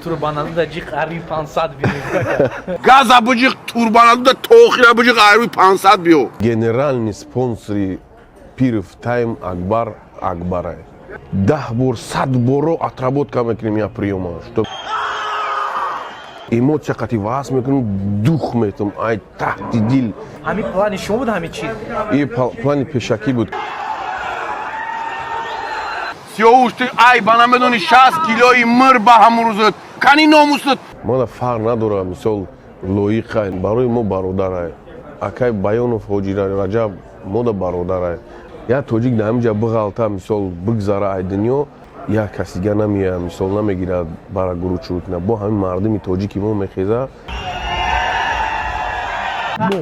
Турбанадуда ҷиқ арви 500 биё. Газа буҷиқ, турбанадуда тохира буҷиқ, арви 500 биё. Генеральный спонсори Пиров Тайм Акбар Акбарай. 10 бор, 100 боро отработка мекунем я приёма, что эмоция қати ваҳс мекунем, дух метум ай таҳти дил. Ҳамин плани шумо буд, ҳамин чиз? И плани пешакӣ буд. Сиёвуш, ту ай ба намедони, 60 килои мир ба ҳамун рӯзат кани номусат. Мана фарқ надорад, мисол, лоиқай барои мо, бародарай, акай Баёнов Ҳоҷи Раҷаб мода бародарай. Як тоҷик дар ҳамин ҷа биғалта, мисол, бигзара ай дунё, як кас дига намеяд, мисол, намегирад бара гурӯчӯ кунад. Бо ҳамин мардуми тоҷики мо мехеза.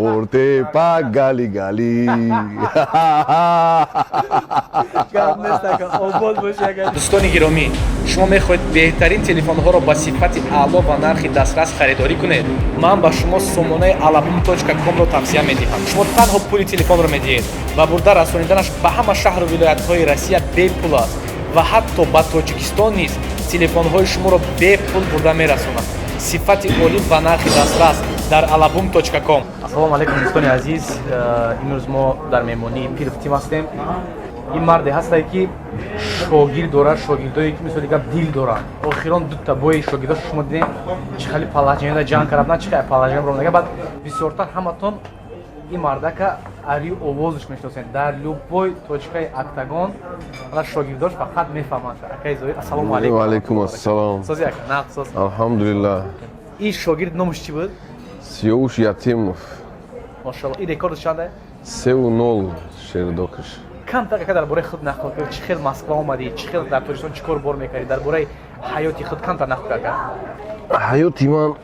Мортепа гали гали. Гап нест, ака, обод боши, ака. Дӯстони гиромӣ, шумо мехоҳед беҳтарин телефонҳоро ба сифати аъло ва нархи дастрас харидорӣ кунед? Ман ба шумо сомонаи alabum.com-ро тавсия медиҳам. Шумо танҳо пули телефонро медиҳед ва бурда расониданаш ба ҳама шаҳру вилоятҳои Россия бепул аст ва ҳатто ба Тоҷикистон низ телефонҳои шуморо бепул бурда мерасонад. Сифати олӣ ва нархи дастрас дар alabum.com. Ассалому алайкум, дӯстони азиз. Имрӯз мо дар меҳмонии Пиров Тим ҳастем. Ин марде ҳастае, ки шогирд дорад, шогирдое, ки, мисоли гап, дил доранд. Охирон дута бои шогирдош шумо дидем, чӣ хеле положение да ҷанг кард, чӣ хеле положение ромдага. Баъд бисёртар ҳаматон ин мардака ари овозш мешиносед дар любой точкаи октагон ана шогирдош фақат мефаҳманд. Акаи Зоир, ассалому алайкум. Ва алайкум ассалом. Сози, ака, нағз, соз? Алҳамдулиллаҳ. Ин шогирд номаш чӣ буд? Сиёвуш Ятимов. Мошалло, ин рекордш чанда? 3-0 шердокаш. Камтар, ака, дар бораи худ нақл кар. Чӣ хел Москва омадӣ, чӣ хел дар Тоҷикистон чӣ кор бор мекардӣ, дар бораи ҳаёти худ камтар нақл кар, ака. Ҳаёти ман,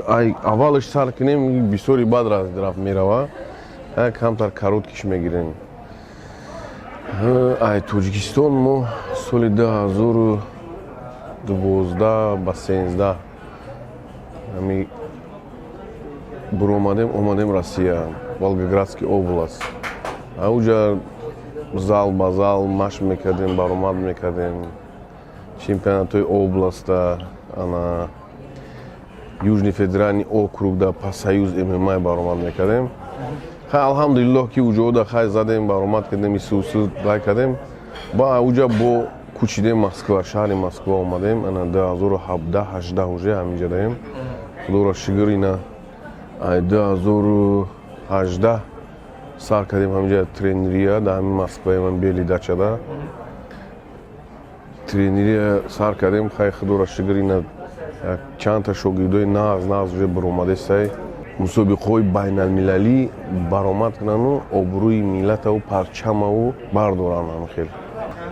ай аввалаш сар кунем, бисёри бад рафт мерава, камтар короткиш мегирем. Ай Тоҷикистон мо соли 2012 ба 13 ҳами буромадем, омадем Россия, Волгоградский область. Ауҷа зал ба зал машқ мекардем, баромад мекардем чемпионатҳои областа, ана Южный федеральный округ да, по Союз ММА баромад мекардем. Хай, алҳамдулиллоҳ, ки уҷода хай задем, баромад кардем, исусу лай кардем. Ба уҷа бо кӯчидем Москва, шаҳри Москва омадем. Ана 2017, 18 уже ҳаминҷа даем, худоро шукр. Ина ай 2018 сар кардем ҳаминҷа тренерия, дар ҳамин Москваи ман Белый дачада тренерия сар кардем. Хай, худоро шукр, ина чандта шогирдои нағз нағз уже баромадесай, мусобиқаҳои байналмилалӣ баромад кунану обрӯи миллатаву парчамаву бардоранд ҳам хел.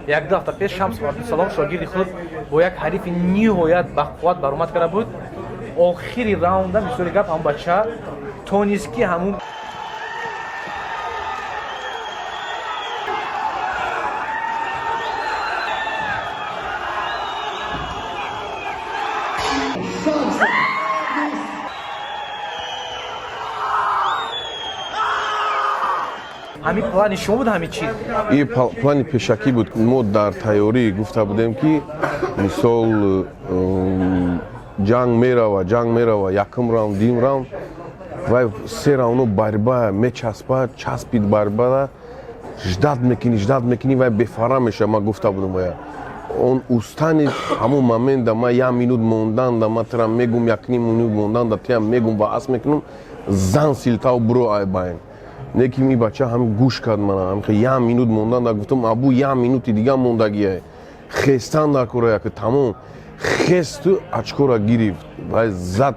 Як ду ҳафта пеш Шамс Абдусалом, шогирди худ, бо як ҳарифи ниҳоят бақувват баромад карда буд. Охири раунда, мисоли гап, ҳамун бача тонист, ки ҳамун ҳамин плани шумо буд, ҳамин чиз? И плани пешакӣ буд. Мо дар тайёрӣ гуфта будем, ки мисол, ҷанг мерава, ҷанг мерава, якум раунд, дуюм раунд, вай се раундо борьба мечаспа, часпид борьбара, ждать мекунӣ, ждать мекунӣ, вай бефара меша. Ман гуфта будам, вая он устанет. Ҳамон момента ма як минут мондан да ма тира мегум, якним минут мондан да тиам мегум ва ас мекунам, зан силтав буро ай байн. Неким и бача ҳам гӯш кард мана. Ҳам як минут мондан да гуфтам, абу як минути дига мондагия, хестан дар кора, яки тамом хесту очкора гирифт, вай зад.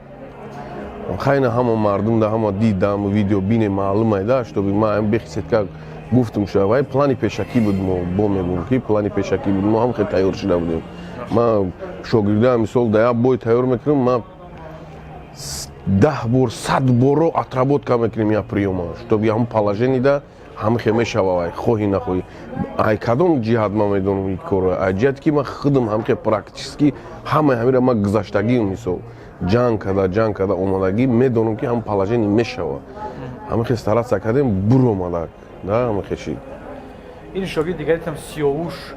Хайна ҳама мардум да ҳама дид, да ҳама видео бине, маълумай да, чтобы ма ҳам бехисетка гуфтум ша. Вай плани пешакӣ буд. Мо бо мегӯм, ки плани пешакӣ буд, мо ҳам хел тайёр шуда будем. Ма шогирдам, мисол, да як бой тайёр мекунам, ма 10 бор, 100 боро отработка мекунем як приёма, чтобы ҳамн положение да ҳам хел мешава. Вай хоҳӣ нахоҳӣ, ай кадом ҷиҳат ман медонам ин корро? Ай ҷиҳате ки ман худам ҳам хел практически ҳамаи ҳамира ман гузаштагиам, мисол, ҷанг карда, ҷанг карда омадагӣ, медонам, ки ҳам положение мешава. Ҳама хел стараться кардем, буромадак да ҳама хел шид. Ин шогирд дигаритам, Сиёвуш?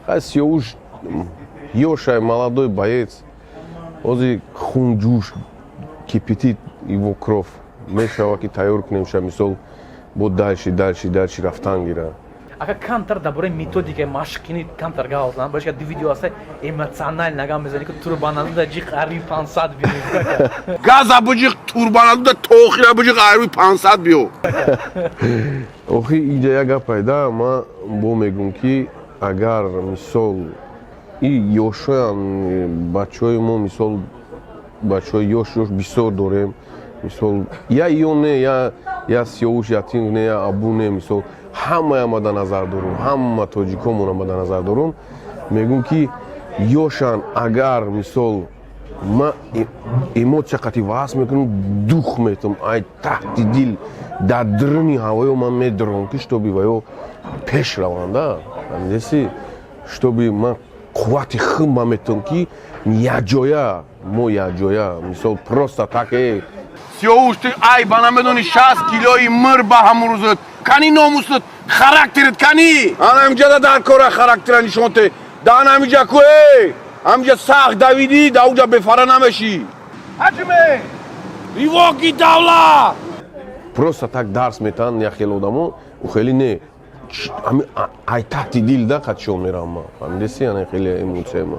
Хай, Сиёвуш ёшай, молодой боец. Ҳозир хун ҷӯш кипятит его кровь мешава, ки тайёр кунем ша, мисол, бо дальше, дальше, дальше рафтан гира. Ака, камтар дар бораи методикаи машқкунӣ камтар гап зан. Бошка ду видео аста, эмоционально гап мезанӣ, ки турбанадуда ҷиқ арви 500 бинӣ. Газа биҷиқ, турбанадуда тохира биҷиқ, арви 500 биё. Охи, иҷа як гап пайда. Ман бо мегӯм, ки агар, мисол, и ёшоям, бачаҳои мо, мисол, бачаҳои ёш ёш бисёр дорем, мисол, я ё не, я Сиёвуш Ятимов не, я Абу не, мисол, ҳамаи ама назар дорум, ҳама тоҷикомон ама назар дорум. Мегӯм, ки ёшан, агар, мисол, ма эмоция қати васл мекунам, дух метам, ай таҳти дил, дар дурни ҳавоё ман медорам, ки чтобы ваё пеш раванда, фаҳмидеси, чтобы ман қуввати худма метавам, ки якҷоя, мо якҷоя, мисол, просто так Сиёвуш, ту айба намедонӣ, 60 килои мир ба ҳамун рӯзат. Кани номусат, характерит кани? Ана ҳамиҷа дар кора характера нишон те. Да ана ҳамиҷа ку, э ҳамиҷа сахт давидӣ, да уҷа бефара намешӣ. Ҳаҷме ривоки давлат. Просто так дарс метаҳанд як хел одамо, у хеле не, ай таҳти дил да қатшон меравам ма, фаҳмидеси, ана хеле эмоция ма.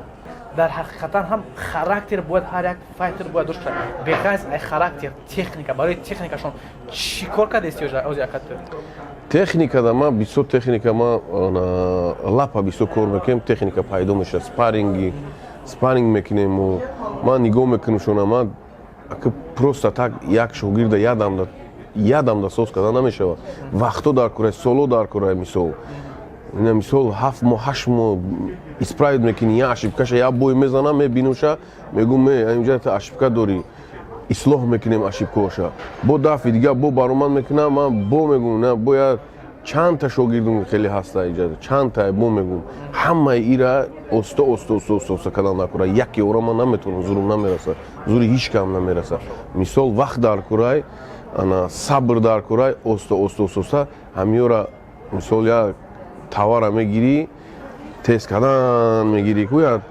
Дар ҳақиқатан ҳам характер бояд, ҳар як файтер бояд дошта бошад. Беғайз ай характер, техника, барои техникашон чӣ кор кардеси ози, ака, ту? Техникада ма бисёр, техника ма лапа бисёр кор мекунем, техника пайдо мешавад. Спарринги, спарринг мекунем, ман нигоҳ мекунам шона. Ма просто так як шогирда ядамда соз карда намешавад. Вақтҳо дар курай, соло дар курай. Мисол, ина, мисол, 7 моҳ, 8 моҳ исправить мекунӣ я ошибкаша. Я бой мезанам, мебинуша, мегӯм: «Ме, инҷа ту ошибка дорӣ», ислоҳ мекунем ошибкаоша. Бо дафъи дигар бо баромад мекунам, ман бо мегӯм: «На, бояд чандта шогирдум хеле ҳаста иҷа, чандта». Бо мегӯм, ҳамаи ира оста оста, оста оста, оста кардан дар курай. Яке ора ман наметавонам, зурум намераса, зури ҳеҷ кам намераса. Мисол, вақт дар курай, ана сабр дар курай, оста оста, оста оста ҳамиёра. Мисол, як тавара мегирӣ, тез кардан мегирӣ ку, як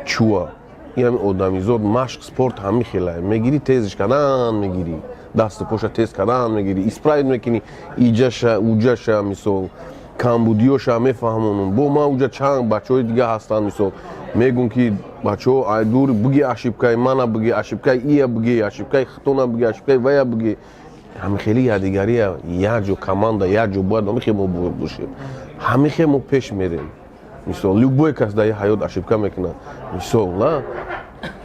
чӯа и ҳами одамизод, машқ, спорт ҳами хела мегирӣ, тезиш кардан мегирӣ, дасту поша тез кардан мегирӣ, исправить мекунӣ иҷаша, уҷаша, мисол, камбудиёша мефаҳмонам. Бо ман уҷа чанд бачаҳои дига ҳастанд, мисол, мегӯм, ки бачаҳо, айдур буги, ошибкаи мана буги, ошибкаи ия буги, ошибкаи хитона буги, ошибкаи вая буги. Ҳами хели якдигария, якҷо, команда якҷо бояд, ҳами хел мо бошем, ҳами хел мо пеш мерем. Мисол, любой кас дар ҳаёт ошибка мекунад, мисол, на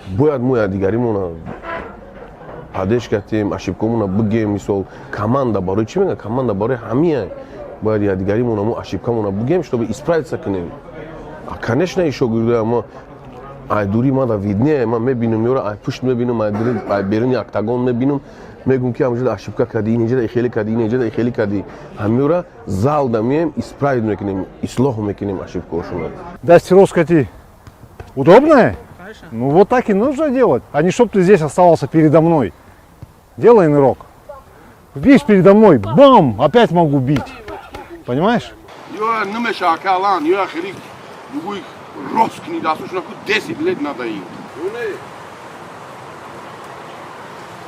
бояд мо якдигаримона поддержка тиҳем, ошибкамона бигем. Мисол, команда барои чӣ мегӯяд? Команда барои ҳамия. Бояд якдигаримона мо ошибкамона бигем, чтобы исправиться кунем. А, конечно, и шогирдоя мо айдури мада виднее, ман мебинам ёра, ай пушт мебинам, ай беруни октагон мебинам, мегӯм, ки ҳамҷода ошибка кардӣ, ин хеле кардӣ, ин хеле кардӣ. Ҳамёра залда меем, исправить мекунем, ислоҳ мекунем ошибкаошона. Дасти рост кати удобная? Конечно. Ну вот так и нужно делать, а не чтоб ты здесь оставался передо мной. Делай нырок. Видишь, передо мной, бам, опять могу бить. Понимаешь? Ё намеша, акалан, ё хеле бугуй рост кунӣ дастошона ку, 10 лет надо им.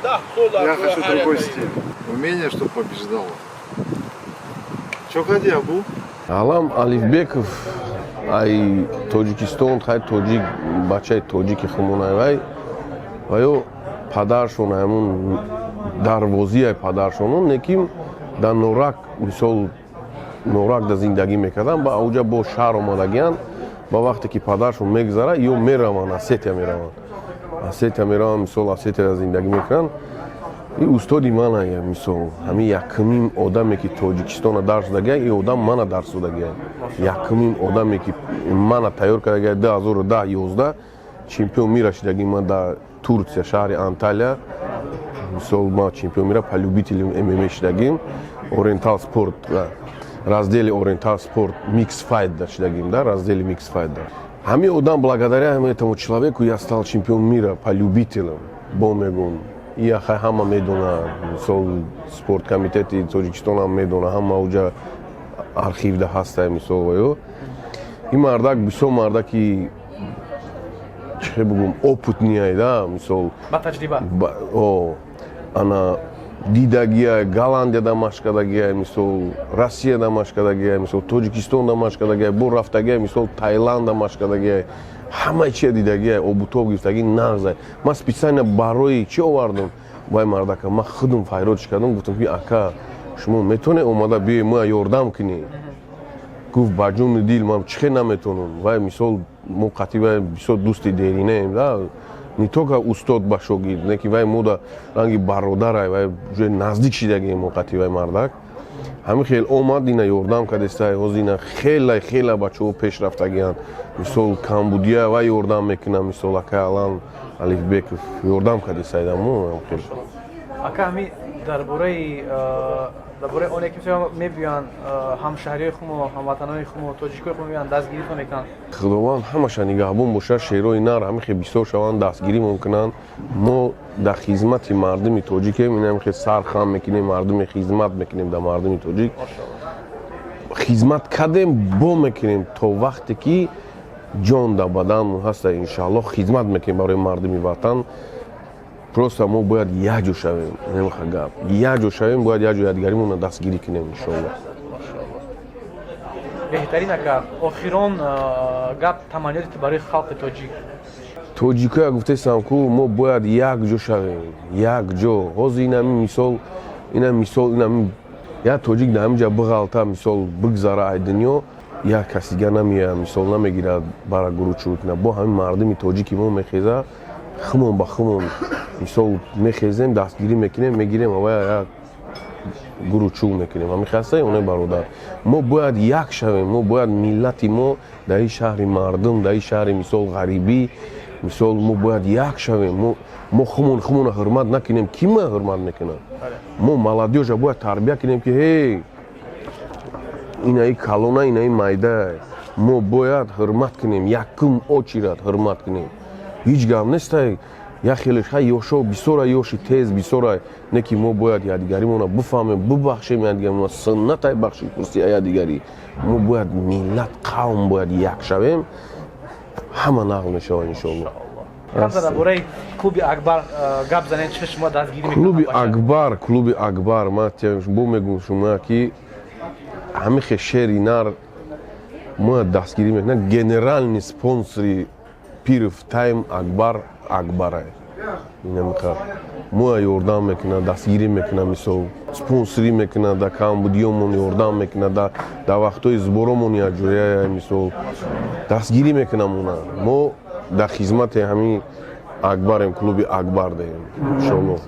Я хочу другой стиль. Умение, чтобы побеждало. Че ходи, Абу? Алам Алифбеков ай Тоҷикистон, хай, тоҷик, бачаи тоҷики хумонай. Вай ва ё падаршон ҳамун дарвозиай падаршонон неким дар Норак, мисол, Норак да зиндагӣ мекардан, ба ауҷа бо шаҳр омадагиянд. Ба вақте ки падаршон мегзара, ё мераванд Осетия, мераванд Осетия, мераванд, мисол, Осетия зиндагӣ мекунанд. И устоди мана, мисол, ҳамин якумин одаме, ки Тоҷикистона дарс додагия, и одам мана дарс додагия. Якумин одаме, ки мана тайёр кардагия, 2010, 11 чемпион мира шидагӣ ман дар Турсия, шаҳри Анталия. Мисол, ма чемпион мира по любителям ММА шидагим, Ориентал спорт, раздели Ориентал спорт микс файт да шидагим, да, раздели микс файт да. Ҳамин одам, благодаря этому человеку я стал чемпион мира по любителям. Бо мегум, яхай ҳама медона, мисол, спорт комитети Тоҷикистон ҳам медона, ҳама уҷа архивда ҳаста, мисол. Ва ё ин мардак бисёр мардаки Чихе бугум, опытный да, мисол. Ба таҷриба. О, ана дидагия, Голландияда машқ кардагия, мисол, Россияда машқ кардагия, мисол, Тоҷикистонда машқ кардагия, бо рафтагия, мисол, Таиланда машқ кардагия, ҳамаи чия дидагия, обутоб гирифтаги, нағза. Ман специально барои чӣ овардам вай мардака? Ман худам файродш кардам, гуфтам ки ака, шумо метавонед омада биёед, мо ёрдам кунед? Гуфт: ба ҷони дил, ман чихе наметавонам. Вай, мисол, мо қатъи вай бисёр дӯсти деринаем да, не только устод ба шогирд, не ки вай мода ранги бародарай, вай уже наздик шидагием мо қатъи вай мардак. Ҳамин хел омад, ина ёрдам кардестай. Ҳозир ина хеле хеле бачаҳо пеш рафтагианд, мисол, камбудия вай ёрдам мекунад, мисол, акай Алан Алифбеков ёрдам кардесай дамо хел. Ака, ҳами дар бораи оне ки мебиёянд ҳамшаҳриҳои хумо, ҳамватанои хумо, тоҷикои хумо мебиёянд, дастгиритон мекунанд. Худованд ҳамаша нигаҳбон бошад. Шерои нар ҳамин хел бисёр шаванд, дастгиримон кунанд. Мо дар хизмати мардуми тоҷикем, ин ҳамин хел сар хам мекунем, мардуми хизмат мекунем, дар мардуми тоҷик хизмат кардем, бо мекунем, то вақте ки ҷон дар баданмон ҳаста, иншааллоҳ, хизмат мекунем барои мардуми ватан. Просто мо бояд якҷо шавем, немаха гап, якҷо шавем, бояд якҷо якдигаримонро дастгирӣ кунем, иншоаллоҳ. Беҳтарин, ака. Охирон гап, таманниёти барои халқи тоҷик. Тоҷикоя гуфтесам ку, мо бояд якҷо шавем, якҷо. Ҳозир инами мисол, ина мисол, инами як тоҷик дар ҳамин ҷа биғалта, мисол, бигзара ай дунё, як кас дига намеяд, мисол, намегирад бара гурӯчӯ кунад. Бо ҳамин мардуми тоҷики мо мехеза, хумон ба хумон, мисол, мехезем, дастгирӣ мекунем, мегирем ва як гурӯчӯ мекунем. Ҳамин хаста оне, бародар, мо бояд як шавем. Мо бояд миллати мо дар ин шаҳри мардум, дар ин шаҳри, мисол, ғарибӣ, мисол, мо бояд як шавем. Мо хумон хумона ҳурмат накунем, ки ма ҳурмат мекунад? Мо молодёжь а бояд тарбия кунем, ки ҳей, инаи калона, инаи майда, мо бояд ҳурмат кунем, якум очередь ҳурмат кунем. Ҳеҷ гап нестай, як хелеш ҳай ёшо бисёра, ёши тез бисёра, не ки мо бояд якдигаримона бифаҳмем, бибахшем якдигаримона, суннатай бахши курси якдигарӣ. Мо бояд миллат, қавм бояд як шавем, ҳама нағз мешавад, иншоалло. Дар бораи клуби Акбар гап занед, чӣ шумо дастгирӣ мекунед? Клуби Акбар, клуби Акбар, ман бо мегӯм шумо ки ҳамин хел шери нар мо дастгирӣ мекунад. Генеральный спонсори Пиров Тайм Акбар, Акбарай, инамиқа моя ёрдам мекунад, дастгирӣ мекунад, мисол, спонсорӣ мекунад, дар камбудиёмон ёрдам мекунад, дар вақтҳои сбор омон якҷоя, мисол, дастгирӣ мекунам. Уна мо дар хизмати ҳамин Акбарем, клуби Акбар даем, иншоалло.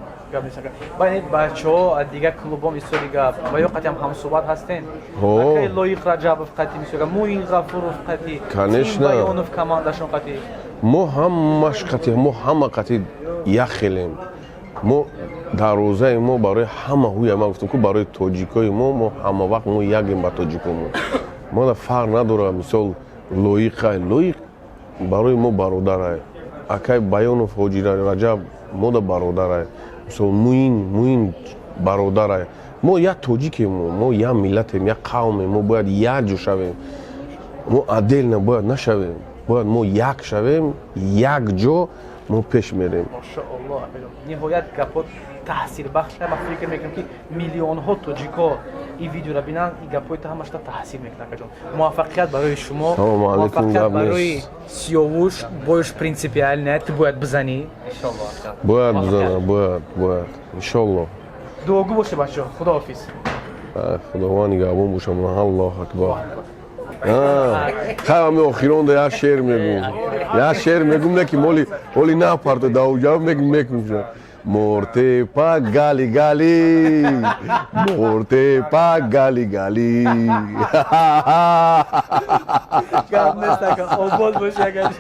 Байни бачаҳо аз дигар клубҳо, мисоли гап, ва ё қатъиам ҳамсӯҳбат ҳастен? Акай Лоиқ Раҷабов қатъи, мисол, Муин Ғафуров қатъи? Конечно. Баёнов командашон қатъи? Мо ҳамаш қатъи, мо ҳама қатъи як хелем. Мо дарвозаи мо барои ҳама ҳуя. Ман гуфтам ку, барои тоҷикои мо, мо ҳама вақт мо якем. Ба тоҷикомо мода фарқ надорад, мисол, Лоиқай, Лоиқ барои мо бародарай, акай Баёнов Ҳоҷи Раҷаб мода бародарай, мисол, Муин, Муин бародарай. Мо як тоҷикем, мо як миллатем, як қавмем. Мо бояд якҷо шавем, мо отдельно бояд нашавем, бояд мо як шавем, як ҷо мо пеш мерем. Машааллоҳ, ниҳоят гапҳо таъсирбахш. Ман фикр мекунам, ки миллионҳо тоҷико ин видеоро бинанд, ин гапҳои ту ҳамашта таъсир мекунад. Акаҷон, муваффақият барои шумо, Салому алайкум. муваффақият Гап барои нест. Сиёвуш. Боюш принципиально ту бояд бизанӣ, иншоллоҳ. Бояд бизанам, бояд, бояд, иншоллоҳ. Дуогӯ боше, бачаҳо, худоҳофиз. Худованд нигаҳбон бошам. Аллоҳ акбар. Хай, ами охиронда як шеър мегум, як шеър мегум, не ки моли оли напарто давҷа мегум, мекунша. Мортепа гали гали, мортепа гали гали. Гап нест, ака, обод боши, акаҷон.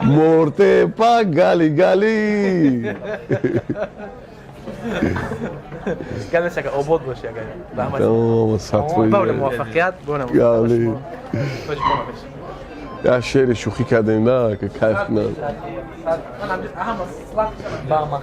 Мортепа гали гали. Гап нест, ака, обод боши, акаҷон, раҳмат. Тамом, сад. Бавле муваффақият. Бона. Гали. Тоҷикона пеш. Як шеъри шӯхӣ кардем, на ки кайф кунам. Ман ҳама.